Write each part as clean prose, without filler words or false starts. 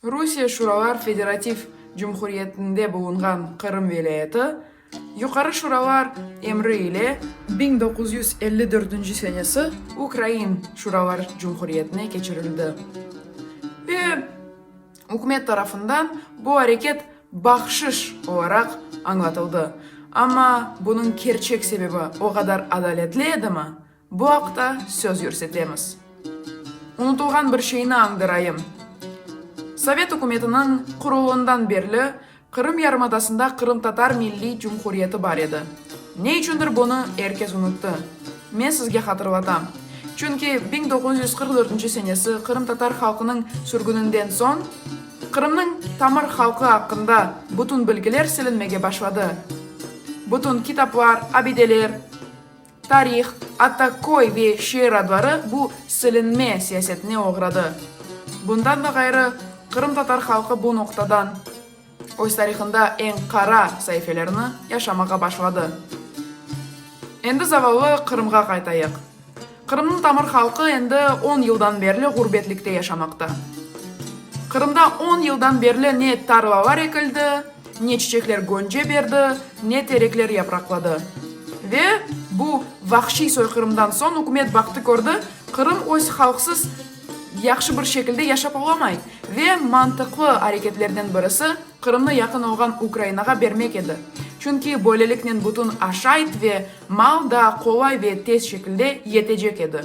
Rusiye Şuralar Federativ Cumhuriyetinde bulunğan Qırım vilâyeti Yuqarı Şuralar emri ile 1954 senesi Ukrain Şuralar Cumhuriyetine keçirildi ve ükümet tarafından bu areket bahşış olaraq añlatıldı. Amma bunıñ kerçek sebebi o qadar adaletli edimi? Bu aqta söz yürsetemiz. Unutılğan bir şeyni añdırayım. Sovet ükümetiniñ quruluvından berli Qırım yarımadasında Qırımtatar Milliy Cumhuriyeti bar edi. Ne içündir bunı er kes unuttı. Men sizge hatırlatam. Çünki 1944 senesi qırımtatar halqınıñ sürgüninden soñ Qırımnıñ tamır halqı aqqında bütün bilgiler silinmege başladı. Bütün kitaplar, abideler, Tarih, atta köy ve şeer adları bu silinme siyasetine oğradı. Bundan da ğayrı, qırımtatar halqı bu noqtadan öz tarihında eñ qara saifelerni yaşamağa başladı. Endi zavallı Qırımğa qaytayıq. Qırımnıñ tamır halqı endi on yıldan berli ğurbetlikte yaşamaqta. Qırımda on yıldan berli ne tarlalar ekildi, ne çiçekler gönce berdi, ne terekler yapraqladı. Ve bu vahşiy soyqırımdan soñ ükümet baqtı kördi, Qırım öz halqsız yahşı bir şekilde yaşap olamay ve mantıqlı areketlerden birisi Qırımnı yaqın olğan Ukrainağa bermek edi, çünki böyleliknen bütün aşayt ve mal daa qolay ve tez şekilde yetecek edi.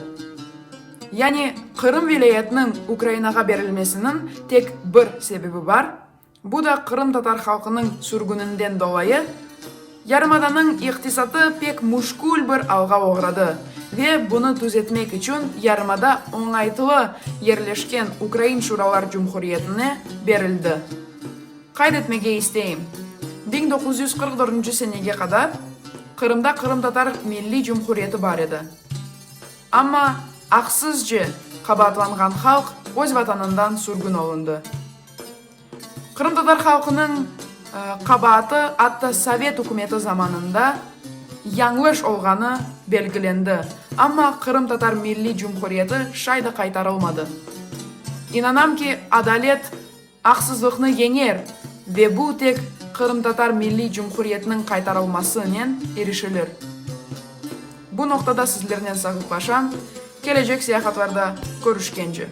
Yani Qırım vilâyetiniñ Ukrainağa berilmesiniñ tek bir sebebi bar, bu da qırımtatar halqınıñ sürgüninden dolayı yarımadanıñ iqtisatı pek müşkül bir alğa oğradı ve bunı tüzetmek içün yarımada oñaytlı yerleşken Ukrain Şuralar Cumhuriyetine berildi. Qayd etmege isteyim, 1944 senege qadar Qırımda Qırımtatar Milliy Cumhuriyeti bar edi. Amma aqsızce qabaatlanğan halq öz vatanından sürgün olundı. Qırımtatar halqınıñ qabaatı atta sovet ükümeti zamanında yañlış olğanı belgilendi, amma Qırımtatar Milliy Cumhuriyeti şay da qaytarılmadı. İnanam ki, adalet aqsızlıqnı yeñer ve bu tek Qırımtatar Milliy Cumhuriyetiniñ qaytarılmasınen irişilir. Bu noqtada sizlernen sağlıqlaşam, kelecek seyahatlarda körüşkence.